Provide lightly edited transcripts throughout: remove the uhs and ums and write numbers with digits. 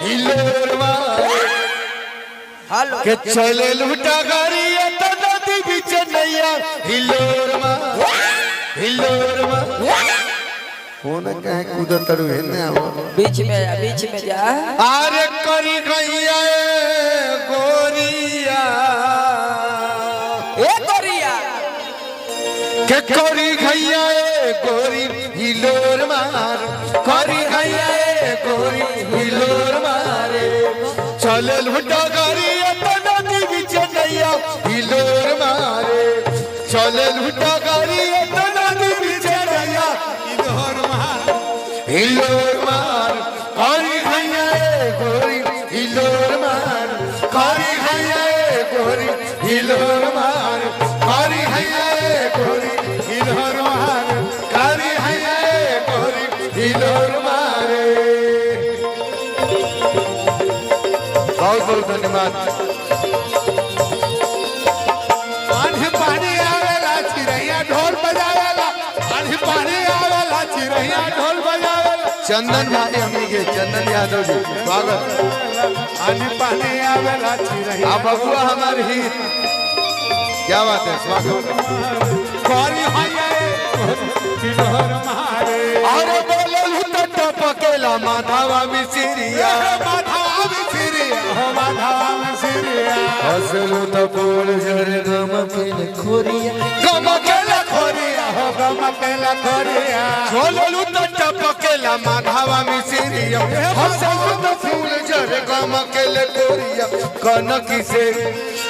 हिलोर मारे। हेलो। के चले लूटा गाड़िया तो नदी बीच नैया हिलोर मारे, हिलोर मारे। कौन कहे कूदत तरू हेने आवो। बीच में जा, बीच में जा। आरे करी गैया ए गोरिया। ए गोरिया। के करी गैया ए गोरी हिलोर मार, करी गैया ए गोरी हिलोर मारे। चले लूटा गाड़िया तो नदी बीच नैया हिलोर मारे। चले लूटा गाड़िया तो नदी बीच नैया हिलोर मार, हिलोर मार। करी गैया ए गोरी हिलोर मार, करी गैया ए गोरी हिलोर मार, करी गैया ए गोरी हिलोर मार, करी हैया ए गोरी हिलोर मारे। बहुत बहुत धन्यवाद। आंधी पानी आवेला चिरैया ढोल बजावेला, आंधी पानी आवेला चिरैया ढोल बजावेला। चंदन भाई, हमनी के चंदन यादव जी, स्वागत। आंधी पानी आवेला चिरैया। आप बबुआ हमारे हित, क्या बात है, स्वागत। करी हैया हिलोर मारे। अरे बोलल तो टपकेला माधवा मिसिरिया। माधवा मिसिरिया हो, माधवा मिसिरिया। हसलू तो फूल झरे गम केल खोरिया, गम केल खोरिया हो, गम केला खोरिया। बोललू तो टपकेला माधवा मिसिरिया, हसलू तो फूल झरे गम केल खोरिया। कनक से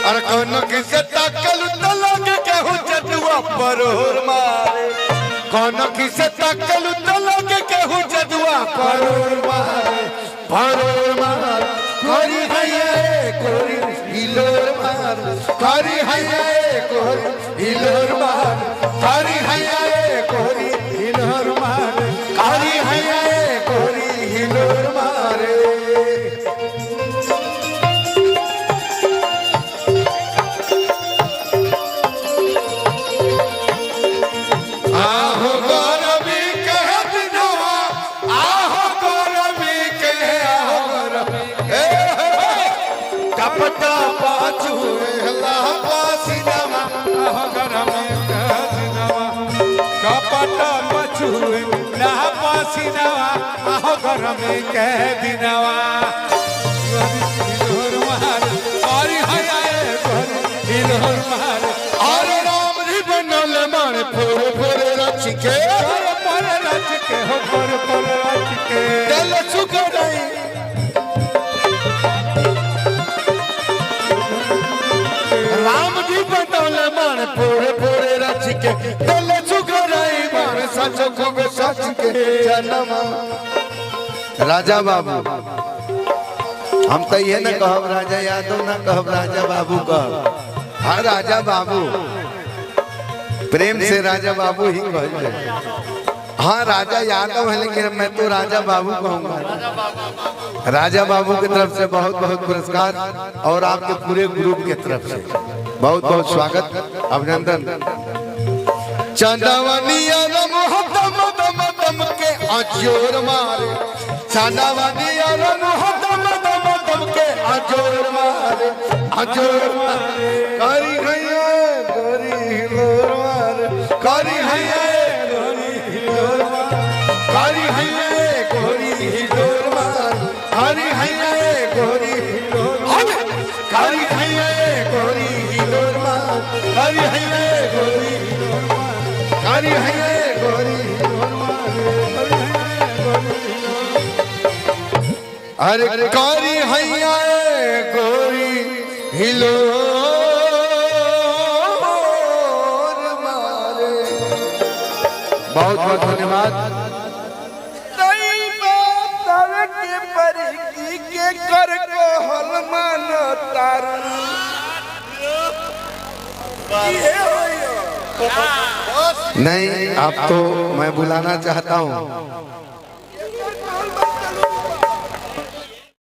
अरे कनक से ताकलू तो लगे केहू जदुआ परोर मारे। कनक से ताकलू तो लगे केहू जदुआ परोर मारे, परोर मार। करी हैया गोरी हिलोर मार, करी हैया गोरी हिलोर मार, करी हैया गोरी हिलोर मार, करी हैया गोरी हिलोर मारे। आहो गौरवी कह दिनवा, आहो गौरवी के, आहो गौरवी के कपटा पाछू हला पासिनवा। आहो गरमी कदिनवा कपट पछुए ना पसिनवा, आहो गरमी के दिनवा। हिलोर मार, करी हैया गोरी हिलोर मार। अरे राम जी बनल मारे फोरे फोरे रच के, पर पर रच के हो, पर पर रच के। दिल सुखराई राम जी बनल मारे फोरे फोरे रच के, दिल सुखराई मारे सच खूब सच के जन्म। राजा बाबू, हम तो ये न कहब राजा यादव, ना कहब राजा बाबू, कहब हाँ राजा बाबू, प्रेम से राजा बाबू ही कहल जाए। हाँ राजा यादव है, लेकिन मैं तो राजा बाबू कहूँगा। राजा बाबू की तरफ से बहुत बहुत पुरस्कार और आपके पूरे ग्रुप के तरफ से बहुत बहुत स्वागत, अभिनंदन। चंदवनिया दम दम दम के अजोर मारे, चंदवनिया दम दम दम के अजोर मारे, अजोर मारे। करी हैया गोरी हिलोर मारे, करी हैया गोरी हिलोर मारे, करी हैया गोरी हिलोर मारे, करी हैया गोरी हिलोर मारे, करी हैया गोरी हिलोर मारे, करी हैया गोरी हिलोर मारे, करी हैया गोरी हिलोर मारे। अरे करी हैया गोरी हिलोर मारे। बहुत बहुत धन्यवाद। के परी के कर कहल मान तारू ये होयो। नहीं, आप तो मैं बुलाना चाहता हूँ।